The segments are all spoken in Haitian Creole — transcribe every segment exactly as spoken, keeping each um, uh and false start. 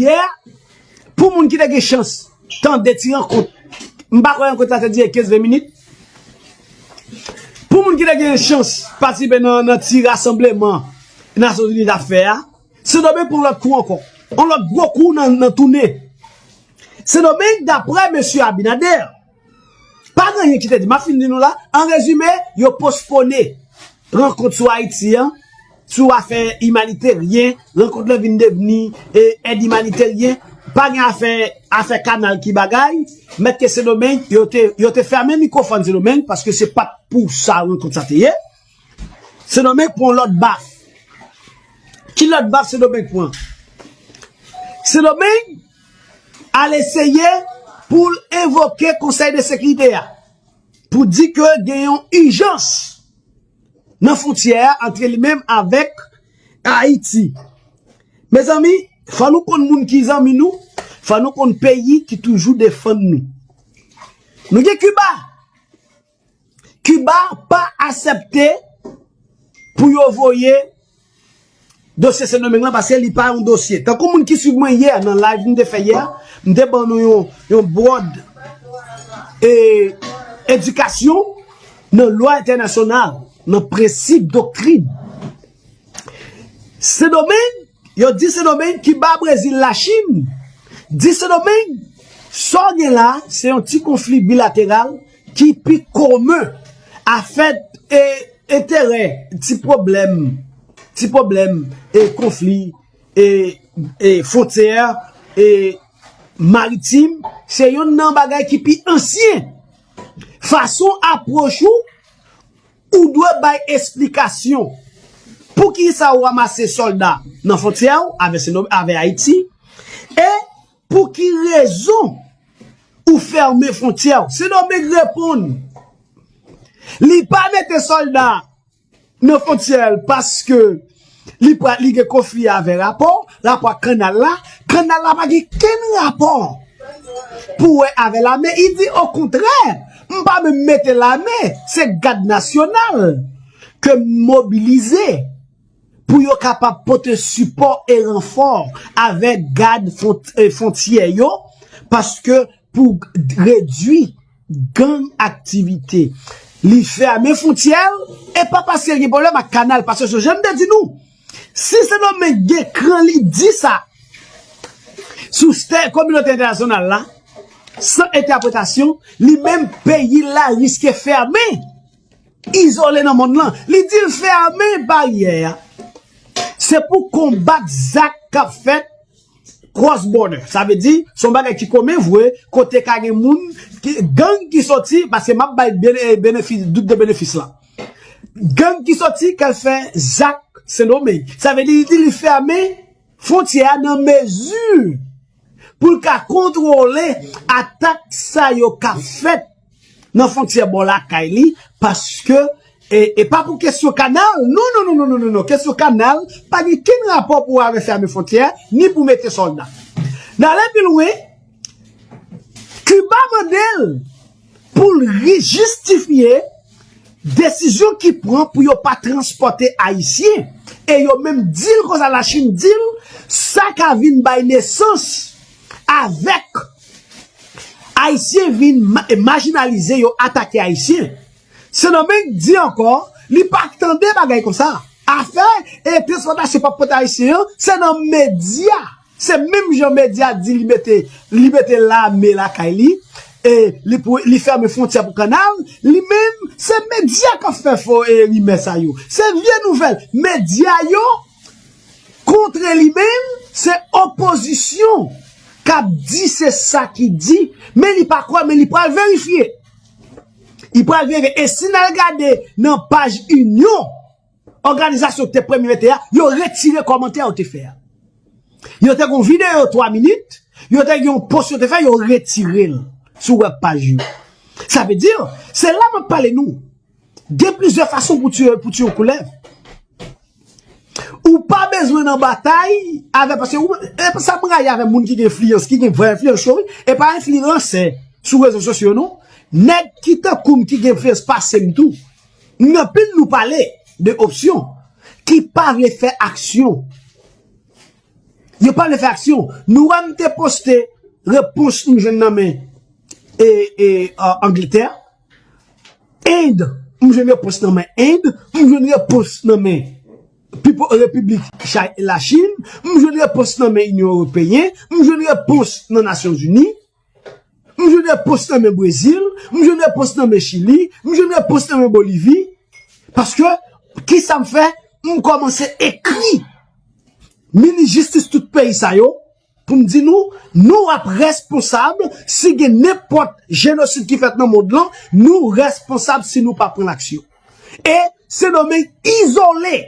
Yè, pou moun ki te gen chans tande ti rankont, m pa kwè rankont sa te dire kenz ven minit. Pou moun ki te gen chans patisipe nan, nan ti rasanbleman Nasyonzini t ap fè a, Sendomeng pran lòt kou ankò. Yon lòt gwo kou nan, nan tounen. Sendomeng, daprè mesye Abinader, pa gen anyen ki te di. M ap fin di nou la. An rezime, yo pospone rankont sou Ayiti an, sou afè imaniteryen, rankont lan vin devni e, èd imaniteryen. Pa gen afè, afè kanal ki bagay. Mèt ke Sendomeng, yo te, yo te fèmen mikwofòn Sendomeng, paske se pa t pou sa rankont sa te ye. Sendomeng pran lòt baf. Ki lòt baf Sendomeng pran? Sendomeng al eseye pou l envoke Konsèy de Sekirite a, pou di ke gen yon ijans nan fwontyè a ant li menm avèk Ayiti. Mezanmi, fò nou konn moun ki zanmi nou, fò nou konn peyi ki toujou defann nou. Nou gen Kiba. Kiba pa aksepte pou yo voye dosye Sendomeng lan, paske li pa yon dosye. Tankou moun ki swiv mwen yè nan live m te fè yè, m te ban nou yon, yon bwòd e, edikasyon nan lwa entènasyonal, nan prensip, doktrin. Sendomeng, yo di Sendomeng, Kiba, Brezil, Lachin, di Sendomeng, sa w gen la, se yon ti konfli bilateral ki pi komen. Afè e, enterè, ti pwoblèm, ti pwoblèm e konfli e, e fwontyè e maritim, se youn nan bagay ki pi ansyen. Fason apwòch ou, ou dwe bay esplikasyon. Poukisa ou ranmase sòlda nan fwontyè w avè, avè Ayiti? E pou ki rezon ou fèmen fwontyè w? Sendomeng reponn, li pa mete sòlda nan fwontyè l paske li, li gen konfli avè rapò, rapò ak kanal la. Kanal la pa gen kenn rapò pou wè avè lame. Li di, okontrè, m pa menm mete lame, se gad nasyonal ke m mobilize pou yo kapab pote sipò e ranfò avèk gad fwontyè yo, paske pou redui gang aktivite. Li fèmen fwontyè l, e pa paske l gen pwoblèm ak kanal, paske se jan m te di nou, si Sendomeng gen kran li di sa sou stè kominote entènasyonal la, san entèpretasyon, li menm peyi l la riske fèmen, izole nan mond lan. Li di l fèmen baryè a. Se pou konbat zak k ap fèt cross border. Sa vle di, se yon bagay ki komen vre, kote ka gen moun, ki, gang ki soti, paske m ap bay benefis, dout de benefis la. Gang ki soti, k al fè zak Sendomeng. Sa vle di, li di li fèmen fwontyè a nan mezi pou l ka kontwole atak sa yo k ap fèt nan fwontyè bò lakay li, paske e, e pa pou kesyon kanal. Non, non, non, non, non, non, non. Kesyon kanal pa gen kenn rapò pou avè fèmen fwontyè, ni pou mete sòlda. N ale pi lwen, Kiba mande l pou l ri-, jistifye desizyon ki pran pou yo pa transpòte Ayisyen. E yo menm di l konsa, Lachin di l, sa ka vin bay nesans avèk Ayisyen vin ma-, majinalize, yo atake Ayisyen. Sendomeng di ankò, li pa tande bagay konsa. Afè e transpòtasyon pa pote Ayisyen an, se nan medya. Se menm jan medya di li mete, li mete lame lakay li, e li pou, li fèmen fwontyè pou kanal, li menm, se medya k ap fè fo e rimè sa yo. Se vye nouvèl. Medya yo kontre li menm, se opozisyon k ap di se sa ki di, men li pa kwè, men li pral verifye. Li pral verifye. E si n al gade nan paj Inyon, òganizasyon ki te premye mete a, yo retire kòmantè yo te fè a. Yo te gon videyo twa minit, yo te gen yon post yo te fè, yo retire l sou wèb paj yo. Sa vle di, se la m ap pale nou. Gen plizyè fason pou tiye, pou tiye yon koulèv. Ou pa bezwen nan batay avè, paske ou, e sa m rayi avè moun ki gen enfliyans, ki gen vrè enfliyans yo, wi. E pa enfliyansè sou rezo sosyo, non. Nèg ki tankou m ki gen enfliyans pase m tou. Gen anpil nou pale de opsyon ki pa vle fè aksyon. Yo pa vle fè aksyon. Nou wè m te poste repons m jwenn nan men e, e, a, Angletè. End, m jwenn repons nan men End. M jwenn repons nan men Pipo-, Repiblik Chay-, Lachin. M jwenn repons nan men Inyon Ewopeyen. M jwenn repons nan Nasyonzini. M jwenn repons nan men Brezil, m jwenn repons nan men Chili, m jwenn repons nan men Bolivi. Paske, kisa m fè? M kòmanse ekri minis jistis tout peyi sa yo pou m di nou, nou ap responsab si gen nenpòt jenosid ki fèt nan mond lan, nou responsab si nou pa pran laksyon. E Sendomeng izole.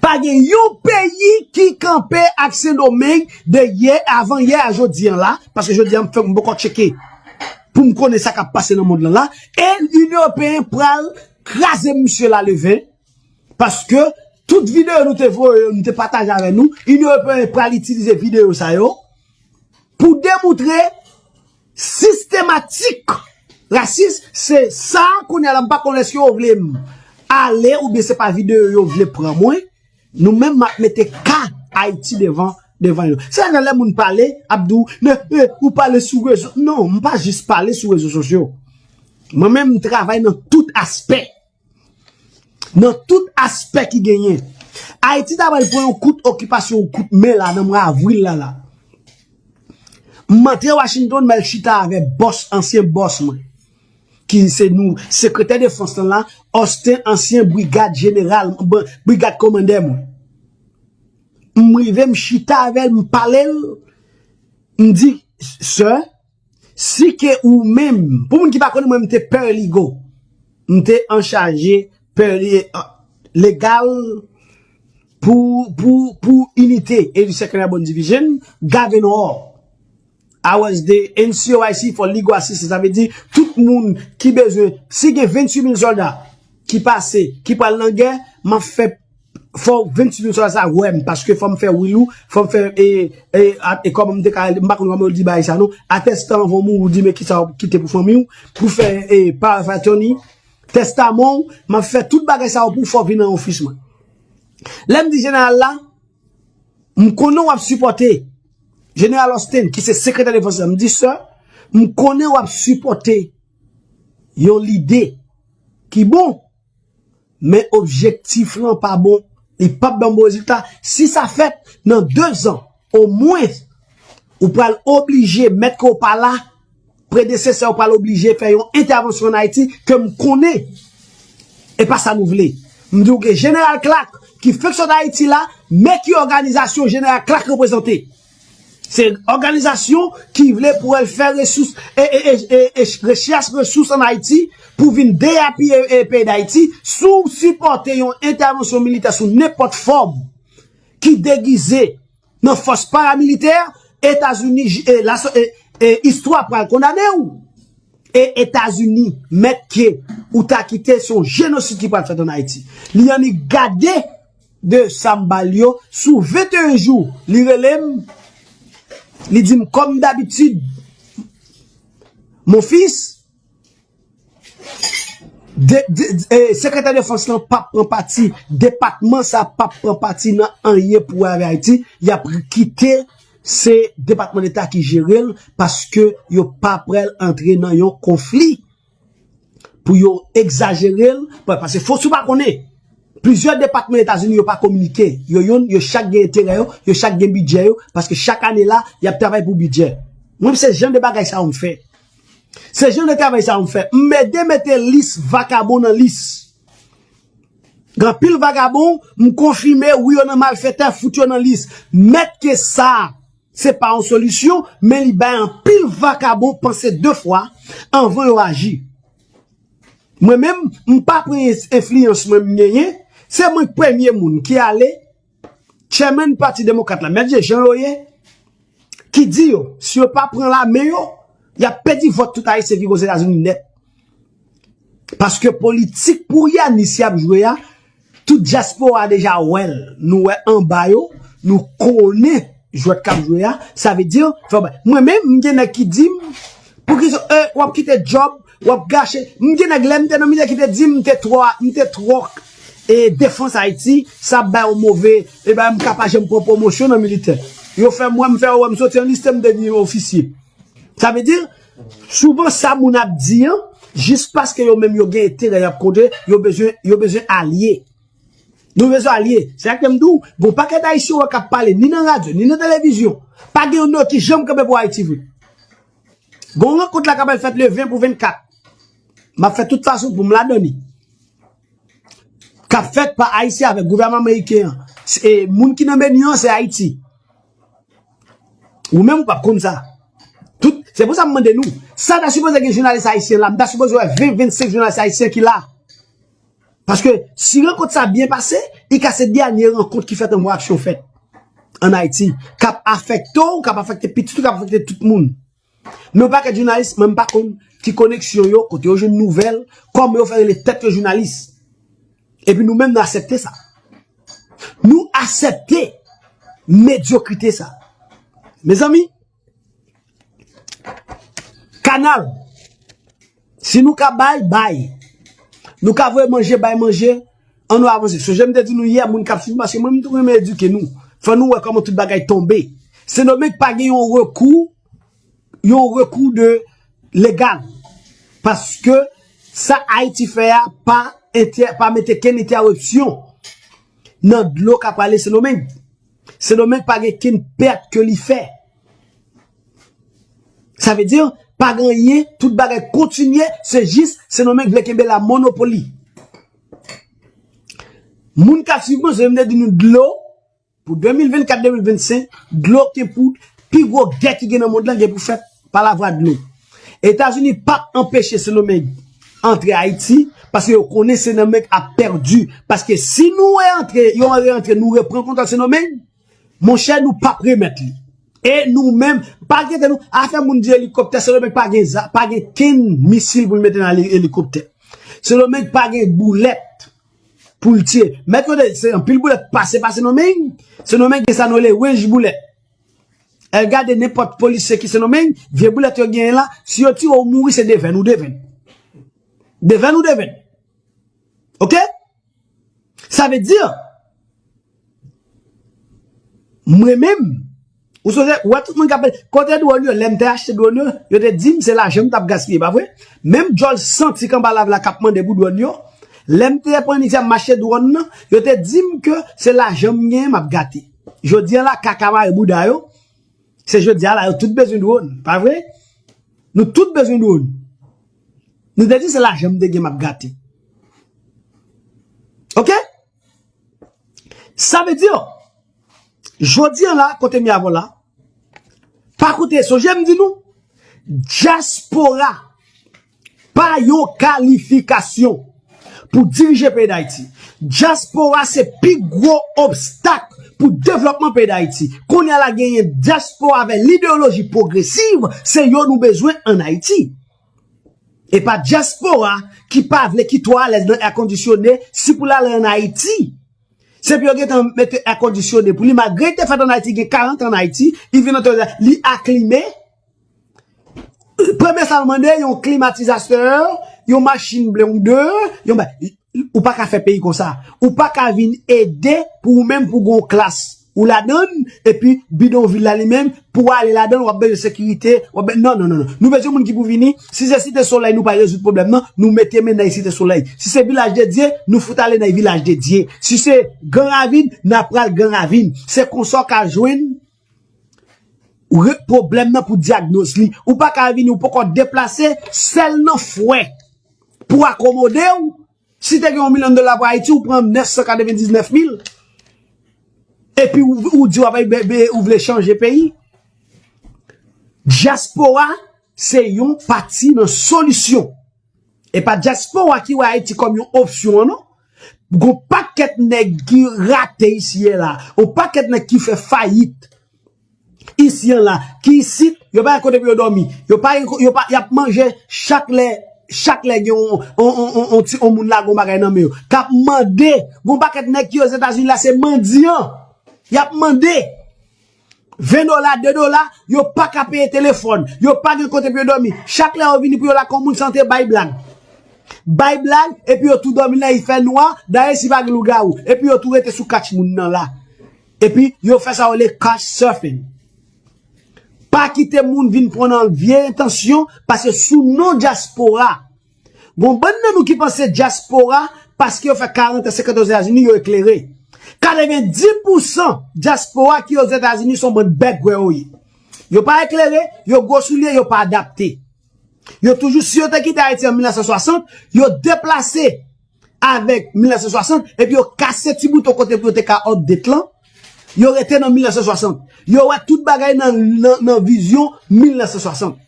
Pa gen yon peyi ki kanpe ak Sendomeng de yè, avan yè a jodi an la, paske jodi an m fèk m poko tcheke pou m konnen sa k ap pase nan mond lan la, e Inyon Ewopeyen pral kraze misye la le ven, paske tout videyo nou te voye, nou te pataje avè nou, Inyon Ewopeyen pral itilize videyo sa yo pou demoutre sistematik rasis, se sa kounye a la, m pa konn èske yo vle m ale oubyen se pa videyo yo vle pran mwen. Nou menm m ap mete ka Ayiti devan, devan yo. Se la lè moun pale, ap di w, "Men, eh, ou pale sou rezo." Non, m pa jis pale sou rezo sosyo. Mwen menm, m travay nan tout aspè. Nan tout aspè ki genyen. Ayiti ta pral pran yon kout okipasyon, yon kout men la, nan mwa avril la, la. M antre Washington, m al chita avè bòs, ansyen bòs mwen, ki se nou, sekretè defans lan la, Austin, ansyen brigad jeneral, bri-, brigad kòmandè mwen. M rive, m chita avè l, m pale l, m di, "Sè, si ke ou menm," pou moun ki pa konnen mwen, m te paralegal. M te anchaje parale-, legal pou, pou, pou inite, e di Second Airborne Division, Governor. I was the N C O I C for legal assistance. Sa vle di, tout moun ki bezwen, si gen venntuit mil sòlda ki pase, ki pral nan gè, m ap fè, fò venntuit mil sòlda sa wè m, paske fò m fè will ou, fò m fè, e, e, a, e kòman m te ka, m pa konn kòman yo di bagay sa non, atestan anvan w mouri, ou di men kisa w kite pou fanmi w, pou fè, e, power of attorney, testaman w, m ap fè tout bagay sa yo pou fò w vin nan ofis mwen. Lè m di jeneral la, m konnen w ap sipòte Jeneral Austin, ki se sekretè defans la, m di, "Sè, m konnen w ap sipòte yon lide ki bon, men objektif lan pa bon, li p ap ban bon rezilta. Si sa fèt, nan dezan, omwen, ou pral oblije, mèt ke w pa la, predesesè w pral oblije fè yon entèvansyon ann Ayiti ke m konnen e pa sa nou vle." M di w gen Jeneral Clark ki fenk sot Ayiti la, men ki òganizasyon Jeneral Clark reprezante. Se òganizasyon ki vle pou al fè resous, e, e, e, e, e rechèch resous ann Ayiti pou vin deyapiye, e, peyi Dayiti. Si w sipòte yon entèvansyon militè sou nenpòt fòm ki degize nan fòs paramilitè, Etazini, e, la, e, e, istwa pral kondane w. E Etazini mèt ke ou ta kite se yon jenosid ki pral fèt ann Ayiti. Li annik gade de sa m ba l yo, sou venteyen jou, li rele m, li di m, "Kòm dabitid, mon fils, de, de, e, sekretè defans lan p ap pran pati, depatman sa p ap pran pati nan anyen pou wè avè Ayiti, y ap kite se Depatman Deta ki jere l, paske yo pa pral antre nan yon konfli pou yo egzajere l, pa-, paske fò si w pa konnen, plizyè depatman Etazini yo pa kominike, yo youn, yo chak gen enterè yo, yo chak gen bidjè yo, paske chak ane la, y ap travay pou bidjè." Mwen, se jan de bagay sa yo m fè. Se jan de travay sa yo m fè. M ede mete lis vakabon nan lis. Gen anpil vakabon, m konfime, wi, yo nan malfetè, fout yo nan lis. Mèt ke sa, se pa yon solisyon, men li bay anpil vakabon panse de fwa anvan yo aji. Mwen menm, m pa pran enfliyans mwen m genyen, se mwen premye moun ki ale, chairman Pati Demokrat la, mèt je jan yo ye, ki di yo, si yo pa pran lame yo, y ap pèdi vòt tout Ayisyen ki Ozetazini nèt. Paske politik pou Yanis y ap jwe a, tout dyaspora deja wè l. Nou wè anba yo, nou konnen jwèt k ap jwe a. Sa vle di, fò ba-, mwen menm, m gen nèg ki di m, "Poukisa, eh, w ap kite djòb, w ap gache?" M gen nèg lè m te nan militè ki te di m, m te twò, m te twò, e defans Ayiti, sa ap bay yon move, e ben, m ka pa janm pran pwomosyon nan militè. Yo fè m wè, m fè yo wè m soti an lise, m devni ofisye. Sa vle di, souvan sa moun ap di an, jis paske yo menm yo gen enterè y ap kontre, yo bezwen, yo bezwen alye. Nou bezwen alye. Se sa k fè m di w, gon pakèt Ayisyen wè k ap pale, ni nan radyo, ni nan televizyon. Pa gen youn nan yo ki janm kanpe pou Ayiti vre. Gon rankont la k ap al fèt le ven pou vennkat. M ap fè tout fason pou m ladan li. K ap fèt pa Ayisyen avèk gouvènman ameriken an. Se, e, moun ki nan meni an, se Ayiti. Ou menm ou p ap konn sa. Tout, se pou sa m mande nou. Sa ta sipoze gen jounalis ayisyen la. M ta sipoze wè ven, vennsenk jounalis ayisyen ki la. Paske si rankont sa byen pase, li ka se dènye rankont ki fèt anvan aksyon fèt ann Ayiti. K ap afekte w, k ap afekte pitit ou, k ap afekte tout moun. Men yon pakèt jounalis, mwen m pa konn ki koneksyon yo, kote yo jwenn nouvèl, kòman yo fè rele tèt yo jounalis. Epi nou menm nou aksepte sa. Nou aksepte medyokrite sa. Mezanmi, kanal, si nou ka bay, bay. Nou ka voye manje, bay manje, ann nou avanse. Sonje m te di nou yè, moun k ap swiv, paske mwen m tou renmen edike nou. Fò nou wè kòman tout bagay tonbe. Sendomeng pa gen yon rekou, yon rekou de legal. Paske sa Ayiti fè a pa entè, pa mete kenn entèripsyon nan dlo k ap prale Sendomeng. Sendomeng pa gen kenn pèt ke li fè. Sa vle di, pa gen anyen, tout bagay kontinye, se jis Sendomeng vle kenbe la monopoli. Moun k ap swiv mwen, se m te di nou dlo, pou de mil vennkat, de mil vennsenk, dlo gen pou, pi gwo gè ki gen nan mond lan gen pou fèt pa lavwa dlo. Etazini p ap anpeche Sendomeng antre Ayiti, paske yo konnen Sendomeng ap pèdi. Paske si nou re-antre, yo re-antre, nou repran kontwòl Sendomeng, monchè, nou p ap remèt li. E nou menm, pa enkyete nou, afè moun di elikoptè, Sendomeng pa gen za, pa gen kenn misil pou l mete nan eli-, elikoptè. Sendomeng pa gen boulèt pou l tiye. Mèt yo de, se anpil boulèt pase pa Sendomeng. Sendomeng gen sa nou rele range boulèt. Al gade nenpòt polisye ki Sendomeng, vye boulèt yo genyen la, si yo tire w mouri, se devèn ou devèn. Devèn ou devèn. Oke? Sa vle di, mwen menm, ou sonje, ou wè tout moun k ap pale, kote dwòn yo, lè m te achte dwòn yo, yo te di m se lajan m t ap gaspiye, pa vre? Menm djòl santi k anba lav la k ap mande pou dwòn yo, lè m te pran inisyatèv m achte dwòn nan, yo te di m ke se lajan m genyen m ap gate. Jodi a la, kaka mare bouda yo, se jodi a la, yo tout bezwen dwòn, pa vre? Nou tout bezwen dwòn. Nou te di se lajan m te gen m ap gate. Oke? Sa vle di, jodi a la, kote m ye avè w la, pa koute, sonje m di nou, dyaspora pa yon kalifikasyon pou dirije peyi Dayiti. Dyaspora se pi gwo obstak pou devlòpman peyi Dayiti. Kounye a la genyen dyaspora avèk lideyoloji pwogresiv, se yo nou bezwen ann Ayiti. E pa dyaspora ki pa vle, ki twò alèz nan èkondisyone, si pou l ale ann Ayiti. Se pou yo gentan mete èkondisyone pou li, malgre li te fèt ann Ayiti, gen karant an ann Ayiti, li vin antre, li aklime. Premye sa l mande, yon klimatizatè, yon machin blende, yon ba-, ou pa ka fè peyi konsa. Ou pa ka vin ede pou ou menm pou gon klas ou ladan l, epi bidonvil la li menm, pou w ale ladan l, w ap bezwen sekirite, w ap be-, non, non, non, non. Nou bezwen moun ki pou vini, si se Site Solèy, nou pa rezoud pwoblèm nan, nou mete men nan Site Solèy. Si se Vilaj de Dye, nou fout ale nan Vilaj de Dye. Si se Gran Ravin, n ap pral Gran Ravin. Se konsa w ka jwenn re-, pwoblèm nan pou dyagnoz li. Ou pa ka vini, ou poko deplase, sèl nan fwè pou akomode w. Si te gen yon milyon dola pou Ayiti, ou pran nèf san katrevendiznèf mil. Epi ou, ou di w ap, be-, be-, ou vle chanje peyi. Dyaspora se yon pati nan solisyon. E pa dyaspora ki wè Ayiti kòm yon opsyon an, non. Gon pakèt nèg ki rate isi e la. Yon pakèt nèg ki fè fayit isi an la. Ki isit, yo pa gen kote pou yo dòmi. Yo pa gen ko-, yo pa, y ap manje chak lè, chak lè gen yon, yon, yon, yon, yon ti, yon moun lage yon bagay nan men yo. K ap mande, gon pakèt nèg ki Ozetazini la, se mandyan. Y ap mande. Ven dola, de dola, yo pa ka peye telefòn, yo pa gen kote pou yo dòmi. Chak lè yo vini pou yo lage yon moun, se antre bay blag. bay blag, epi yo tou dòmi nan, li fè nwa, dayè si pa gen lougawou, epi yo tou rete sou kach moun nan la. Epi yo fè sa yo rele couch surfing. Pa kite moun vin pran nan vye entansyon, paske sou non dyaspora, gon bann nan nou ki panse dyaspora, paske yo fè karant an, senkant an Ozetazini, yo eklere. Katrevenndis pousan dyaspora ki Ozetazini se yon bann bèg gwè yo ye. Yo pa eklere, yo gwo soulye, yo pa adapte. Yo toujou, si yo te kite Ayiti an mil nèf san swasant, yo deplase avèk mil nèf san swasant, epi yo kase ti bouton kote pou yo te ka update lan, yo rete nan mil nèf san swasant. Yo wè tout bagay nan, nan, nan vizyon mil nèf san swasant.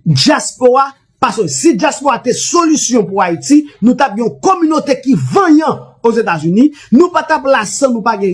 Dyaspora, paske si dyaspora te solisyon pou Ayiti, nou t ap gen yon kominote ki vanyan Ozetazini, nou pa t ap la san nou pa gen